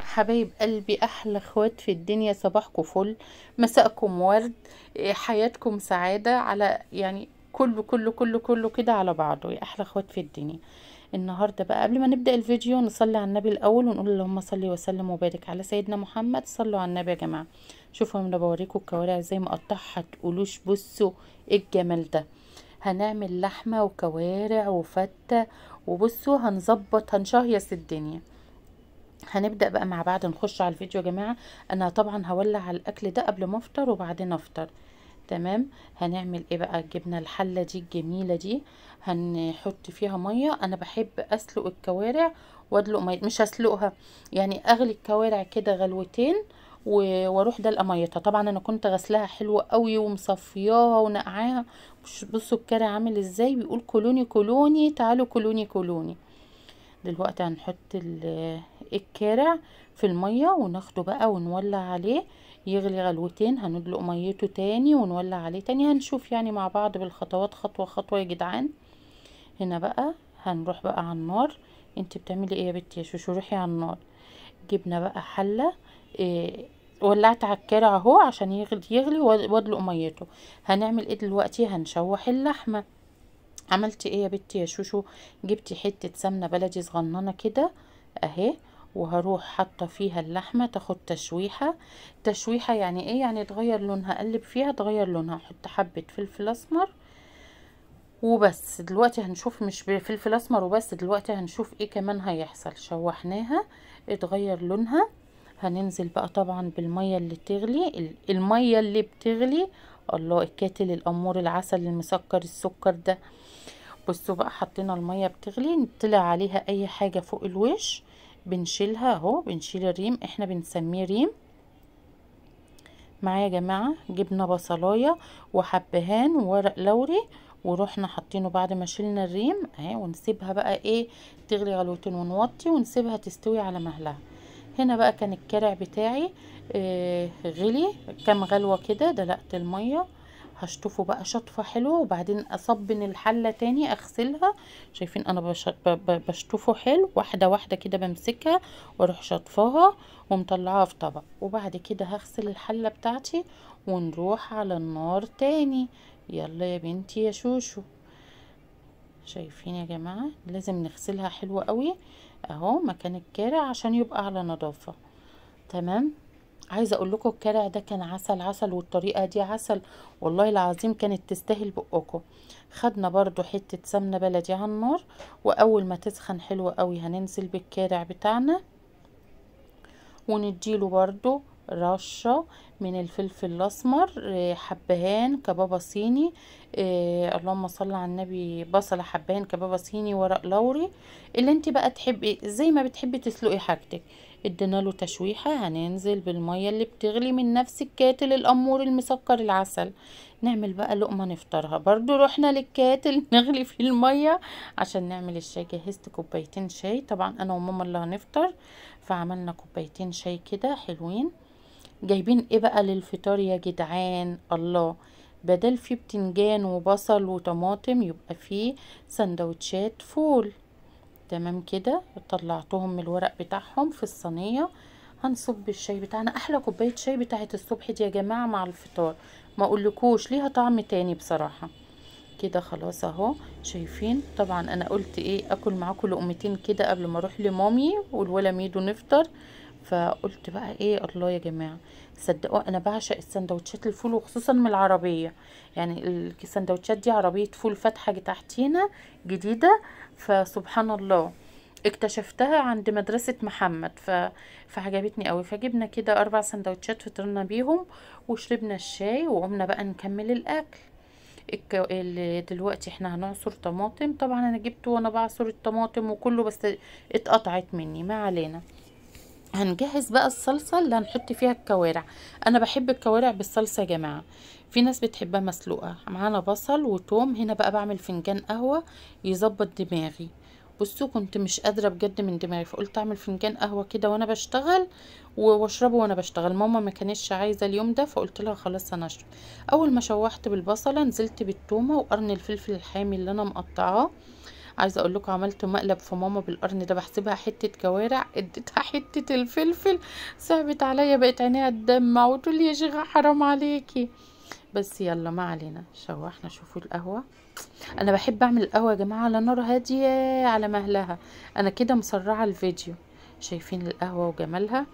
حبايب قلبي، احلى اخوات في الدنيا. صباحكم فل، مساءكم ورد، حياتكم سعادة، على يعني كله كله كله كله كده على بعضه، يا احلى اخوات في الدنيا. النهارده بقى قبل ما نبدأ الفيديو نصلي على النبي الاول ونقول اللهم صل وسلم وبارك على سيدنا محمد. صلوا على النبي يا جماعة. شوفوا انا بوريكم الكوارع زي ما قطعها، تقولوش بصوا ايه الجمال ده. هنعمل لحمه وكوارع وفته، وبصوا هنظبط هنشهيص الدنيا. هنبدأ بقى مع بعض، نخش على الفيديو يا جماعة. انا طبعا هولع على الاكل ده قبل ما افطر وبعدين افطر، تمام. هنعمل ايه بقى؟ جبنا الحلة دي الجميلة دي، هنحط فيها مية. انا بحب اسلق الكوارع وادلق مية، مش هسلقها يعني، اغلي الكوارع كده غلوتين واروح دلقة ميتها. طبعا انا كنت غسلها حلوة قوي ومصفياها ونقعاها. بصوا الكارع عامل ازاي، بيقول كلوني كلوني، تعالوا كلوني كلوني. دلوقتي هنحط الكارع في المية وناخده بقى ونولع عليه يغلي غلوتين. هندلق ميته تاني ونولع عليه تاني. هنشوف يعني مع بعض بالخطوات، خطوة خطوة يا جدعان. هنا بقى هنروح بقى على النار. انت بتعملي ايه يا بنتي يا شوشو؟ روحي على النار. جبنا بقى حلة، ولعت على الكارع اهو عشان يغلي وادلق ميته. هنعمل ايه دلوقتي؟ هنشوح اللحمة. عملتي ايه يا بنتي يا شوشو؟ جبتي حتة سمنة بلدي صغننة كده اهي، وهروح حاطه فيها اللحمة تاخد تشويحه. تشويحه يعني ايه؟ يعني تغير لونها، اقلب فيها تغير لونها. احط حبه فلفل اسمر وبس. دلوقتي هنشوف، مش فلفل اسمر وبس، دلوقتي هنشوف ايه كمان هيحصل. شوحناها اتغير لونها، هننزل بقى طبعا بالمية اللي تغلي، المية اللي بتغلي. الله، الكاتل الامور العسل المسكر السكر ده. بصوا بقى، حطينا المية بتغلي، طلع عليها اي حاجة فوق الوش بنشيلها اهو، بنشيل الريم، احنا بنسميه ريم. معايا يا جماعة؟ جبنا بصلايه وحبهان وورق لوري ورحنا حاطينه بعد ما شلنا الريم اهي، ونسيبها بقى ايه تغلي غلوتين ونوطي ونسيبها تستوي على مهلها. هنا بقى كان الكرع بتاعي غلي كام غلوه كده، دلقت المية. هشطفه بقى شطفه حلوة وبعدين اصبن الحلة تاني اغسلها. شايفين انا بشطفه حلو، واحدة واحدة كده بمسكها واروح شطفاها ومطلعاها في طبق. وبعد كده هغسل الحلة بتاعتي ونروح على النار تاني. يلا يا بنتي يا شوشو. شايفين يا جماعة؟ لازم نغسلها حلوة قوي اهو مكان الكارع عشان يبقى على نظافة، تمام. عايزه اقول لكم الكارع ده كان عسل عسل، والطريقة دي عسل والله العظيم، كانت تستاهل بقكم. خدنا برضو حتة سمنه بلدي على النار، واول ما تسخن حلوة قوي هننزل بالكارع بتاعنا ونديله برضو رشه من الفلفل الاسمر، حبهان، كبابه صيني، اللهم صل على النبي، بصله، حبهان، كبابه صيني، ورق لوري، اللي انت بقى تحبي زي ما بتحبي تسلقي حاجتك. ادينا له تشويحه. هننزل بالمية اللي بتغلي من نفس الكاتل الامور المسكر العسل. نعمل بقى لقمة نفطرها. برضو رحنا للكاتل نغلي في المية عشان نعمل الشاي. جهزت كوبايتين شاي، طبعا انا وماما اللي هنفطر، فعملنا كوبايتين شاي كده حلوين. جايبين ايه بقى للفطار يا جدعان؟ الله، بدل فيه بتنجان وبصل وطماطم يبقى فيه سندوتشات فول، تمام كده. طلعتهم من الورق بتاعهم في الصينية. هنصب الشاي بتاعنا، احلى كوباية شاي بتاعت الصبح دي يا جماعة مع الفطار، ما اقولكوش ليها طعم تاني بصراحة. كده خلاص اهو، شايفين؟ طبعا انا قلت ايه، اكل معاكم لقمتين كده قبل ما اروح لمامي والولا ميدو نفطر. فقلت بقى ايه، الله يا جماعة، صدقوا انا بعشق السندوتشات الفول، وخصوصا من العربية. يعني السندوتشات دي عربية فول فاتحة تحتينا جديدة، فسبحان الله اكتشفتها عند مدرسه محمد، فعجبتني قوي. فجبنا كده 4 سندوتشات فطرنا بيهم وشربنا الشاي وقمنا بقى نكمل الاكل. دلوقتي احنا هنعصر طماطم. طبعا انا جبته وانا بعصر الطماطم وكله، بس اتقطعت مني، ما علينا. هنجهز بقى الصلصه اللي هنحط فيها الكوارع. انا بحب الكوارع بالصلصه يا جماعة، في ناس بتحبها مسلوقة. معانا بصل وتوم. هنا بقى بعمل فنجان قهوة يظبط دماغي. بصوا كنت مش قادرة بجد من دماغي، فقلت اعمل فنجان قهوة كده وانا بشتغل واشربه وانا بشتغل. ماما ما كانتش عايزه اليوم ده، فقلت لها خلاص انا اشرب. اول ما شوحت بالبصله نزلت بالتومه وقرن الفلفل الحامي اللي انا مقطعاه. عايزه اقول لكم عملت مقلب في ماما بالقرن ده، بحسبها حتة كوارع، اديتها حتة الفلفل، صعبت عليا، بقت عينيها تدمع وتقول لي يا شيخه حرام عليكي. بس يلا ما علينا. شوحنا، شوفوا القهوة، انا بحب اعمل القهوة يا جماعة على نار هادية على مهلها، انا كده مسرعة الفيديو. شايفين القهوة وجمالها.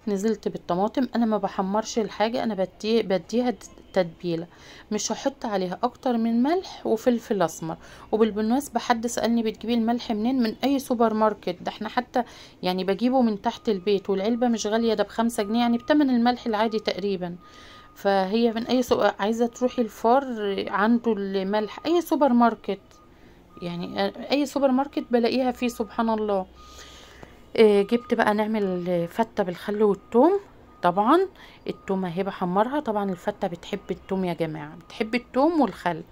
نزلت بالطماطم، انا ما بحمرش الحاجة، انا بديها تتبيله، مش هحط عليها اكتر من ملح وفلفل اسمر. وبالمناسبة حد سالني بتجيبي الملح منين؟ من اي سوبر ماركت، ده احنا حتى يعني بجيبه من تحت البيت، والعلبه مش غالية، ده ب5 جنيه، يعني بتمن الملح العادي تقريبا. فهي من اي سوق، عايزه تروحي الفار عنده الملح، اي سوبر ماركت، يعني اي سوبر ماركت بلاقيها فيه سبحان الله. جبت بقى نعمل فته بالخل والثوم. طبعا التومه اهي بحمرها، طبعا الفته بتحب التوم يا جماعة، بتحب التوم والخل.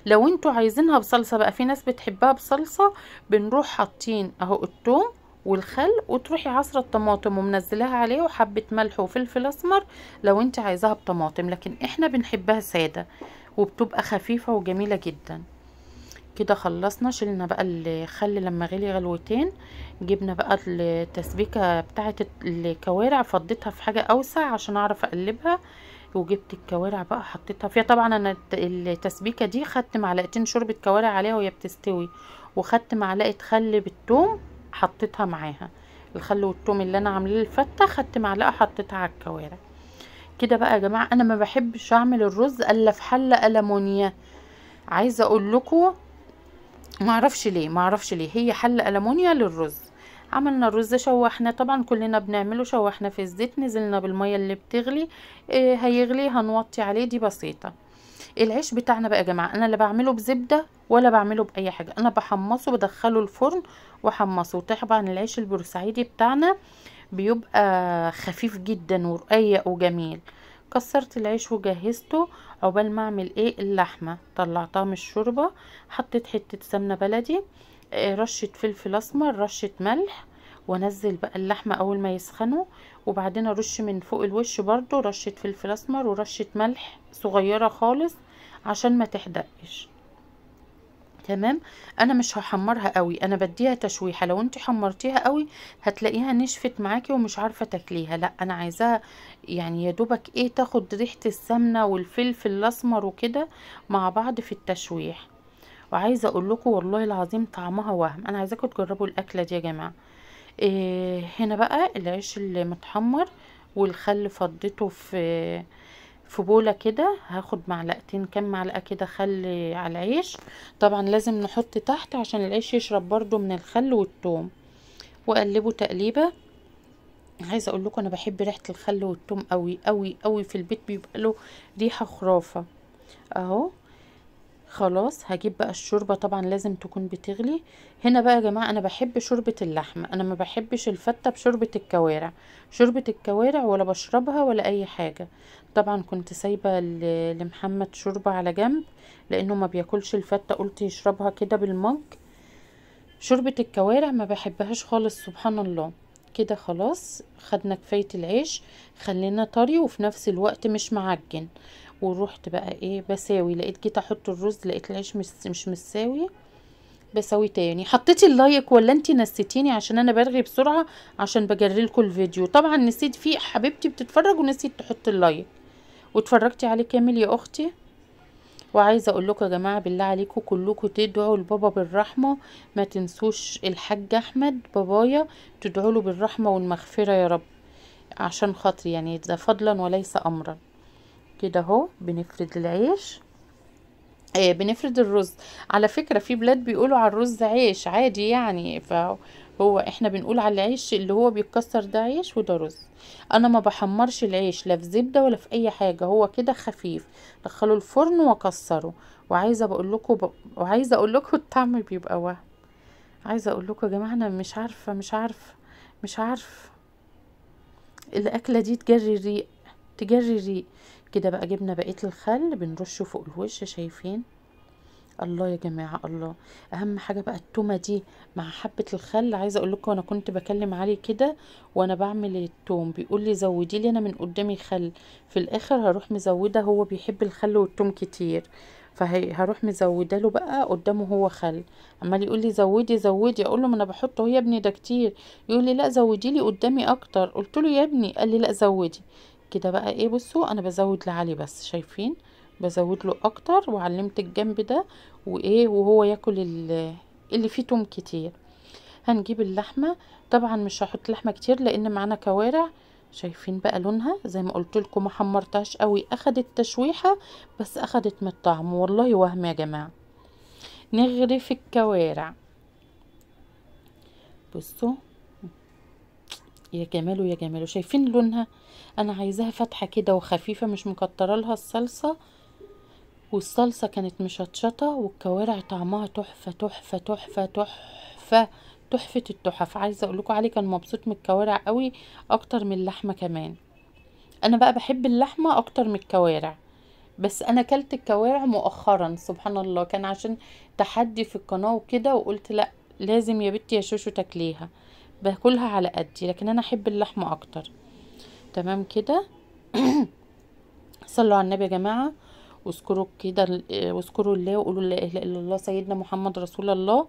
لو انتوا عايزينها بصلصه بقى، في ناس بتحبها بصلصه، بنروح حاطين اهو التوم والخل، وتروحي عصره الطماطم ومنزلاها عليه، وحبه ملح وفلفل اسمر لو انت عايزاها بطماطم، لكن احنا بنحبها ساده وبتبقى خفيفة وجميلة جدا. كده خلصنا، شلنا بقى الخل لما غلي غلوتين، جبنا بقى التسبيكه بتاعه الكوارع، فضيتها في حاجة اوسع عشان اعرف اقلبها، وجبت الكوارع بقى حطيتها فيها. طبعا انا التسبيكه دي خدت معلقتين شوربة كوارع عليها وهي بتستوي، وخدت معلقه خل بالثوم حطيتها معاها، الخل والثوم اللي انا عاملاه الفته خدت معلقه حطيتها على الكوارع. كده بقى يا جماعة انا ما بحبش اعمل الرز الا في حله ألمونيا، عايزه اقول لكم معرفش ليه، معرفش ليه هي حله ألمونيا للرز. عملنا الرز، شوحنا، طبعا كلنا بنعمله، شوحنا في الزيت، نزلنا بالمية اللي بتغلي، هيغلي هنوطي عليه، دي بسيطة. العيش بتاعنا بقى يا جماعة انا لا بعمله بزبده ولا بعمله باي حاجة، انا بحمصه، بدخله الفرن وحمصه. طبعا العيش البورسعيدي بتاعنا بيبقى خفيف جدا ورقيق وجميل. كسرت العيش وجهزته عقبال ما اعمل ايه اللحمة. طلعتها من الشوربة، حطيت حتة سمنه بلدي، رشه فلفل اسمر، رشه ملح، وانزل بقى اللحمة اول ما يسخنوا، وبعدين ارش من فوق الوش برضو رشه فلفل اسمر ورشه ملح صغيرة خالص عشان ما تحدقش. تمام. انا مش هحمرها قوي، انا بديها تشويحه، لو انت حمرتيها قوي هتلاقيها نشفت معاكي ومش عارفه تاكليها، لا انا عايزاها يعني يا دوبك ايه تاخد ريحه السمنة والفلفل الاسمر وكده مع بعض في التشويح. وعايزه اقول لكم والله العظيم طعمها وهم، انا عايزاكم تجربوا الاكلة دي يا جماعة. إيه هنا بقى العيش اللي متحمر والخل فضيته في بوله كده، هاخد معلقتين، كام معلقه كده خل على العيش، طبعا لازم نحط تحت عشان العيش يشرب برده من الخل والثوم، واقلبه تقليبه. عايزه اقول لكم انا بحب ريحه الخل والثوم قوي قوي قوي، في البيت بيبقى له ريحه خرافه. اهو خلاص هجيب بقى الشوربة، طبعا لازم تكون بتغلي. هنا بقى يا جماعة انا بحب شوربة اللحمة، انا ما بحبش الفته بشوربه الكوارع، شوربة الكوارع ولا بشربها ولا اي حاجة. طبعا كنت سايبه لمحمد شوربة على جنب لانه ما بياكلش الفته، قلت يشربها كده بالمج. شوربة الكوارع ما بحبهاش خالص سبحان الله. كده خلاص خدنا كفاية العيش، خلينا طري وفي نفس الوقت مش معجن. وروحت بقى ايه بساوي، لقيت جيت احط الرز لقيت العيش مش مساوي، بساوي تاني. حطيتي ال like ولا انتي نسيتيني؟ عشان انا برغي بسرعة عشان بجري لكم الفيديو. طبعا نسيت، في حبيبتي بتتفرج ونسيت تحط ال like، واتفرجتي عليه كامل يا اختي. وعايزه اقول لكم يا جماعة بالله عليكم كلكم تدعوا لبابا بالرحمة، ما تنسوش الحاج احمد بابايا، تدعوا له بالرحمة والمغفرة يا رب عشان خاطري، يعني ده فضلا وليس امرا. كده اهو بنفرد العيش، بنفرد الرز. على فكرة في بلاد بيقولوا على الرز عيش عادي يعني، فهو احنا بنقول على العيش اللي هو بيتكسر ده عيش وده رز. انا ما بحمرش العيش لا في زبدة ولا في اي حاجة، هو كده خفيف، دخله الفرن واكسره. وعايزة بقول لكم وعايزة اقول لكم الطعم بيبقى وهم. عايزة اقول لكم يا جماعة انا مش عارفة مش عارفة مش عارفة الاكلة دي تجري الريق، تجري الريق. كده بقى جبنا بقية الخل بنرشه فوق الوش، شايفين؟ الله يا جماعة الله. اهم حاجة بقى التومه دي مع حبه الخل. عايزه اقول لكم انا كنت بكلم علي كده وانا بعمل التوم، بيقول لي زودي لي انا من قدامي خل، في الاخر هروح مزوده، هو بيحب الخل والتوم كتير. فهروح مزوده له بقى قدامه هو خل. عمال يقول لي زودي زودي، اقول له ما انا بحطه يا ابني ده كتير، يقول لي لا زودي لي قدامي اكتر، قلت له يا ابني، قال لي لا زودي كده بقى ايه. بصوا انا بزود لعلي بس، شايفين بزود له اكتر، وعلمت الجنب ده وايه، وهو ياكل اللي فيه توم كتير. هنجيب اللحمة، طبعا مش هحط لحمه كتير لان معانا كوارع. شايفين بقى لونها زي ما قلت لكم ما حمرتهاش قوي، اخدت تشويحه بس اخدت من الطعم، والله وهم يا جماعة. نغرف الكوارع، بصوا يا جماله يا جماله، شايفين لونها؟ انا عايزاها فاتحة كده وخفيفة، مش مكتره لها الصلصه، والصلصه كانت مشطشطه، والكوارع طعمها تحفة تحفة تحفة تحفة تحفة التحف. عايزه اقول لكم علي كان مبسوط من الكوارع قوي اكتر من اللحمة كمان. انا بقى بحب اللحمة اكتر من الكوارع، بس انا كلت الكوارع مؤخرا سبحان الله، كان عشان تحدي في القناة وكده، وقلت لا لازم يا بنتي يا شوشو تاكليها، باكلها على قدي، لكن انا احب اللحمة اكتر. تمام كده. صلوا على النبي يا جماعة، واذكروا كده، واذكروا الله وقولوا لا اله الا الله سيدنا محمد رسول الله،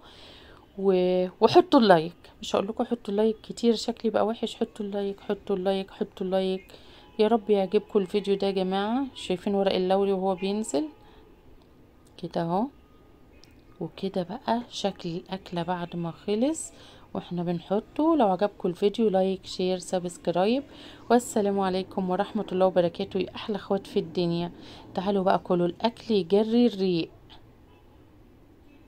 وحطوا ال like. مش هقول لكم حطوا ال like كتير شكلي بقى وحش، حطوا ال like حطوا ال like حطوا ال like. يا رب يعجبكم الفيديو ده يا جماعة. شايفين ورق اللوري وهو بينزل كده اهو، وكده بقى شكل الاكلة بعد ما خلص واحنا بنحطه. لو عجبكم الفيديو like share subscribe، والسلام عليكم ورحمة الله وبركاته يا احلى اخوات في الدنيا. تعالوا بقى كلوا الاكل يجري الريق.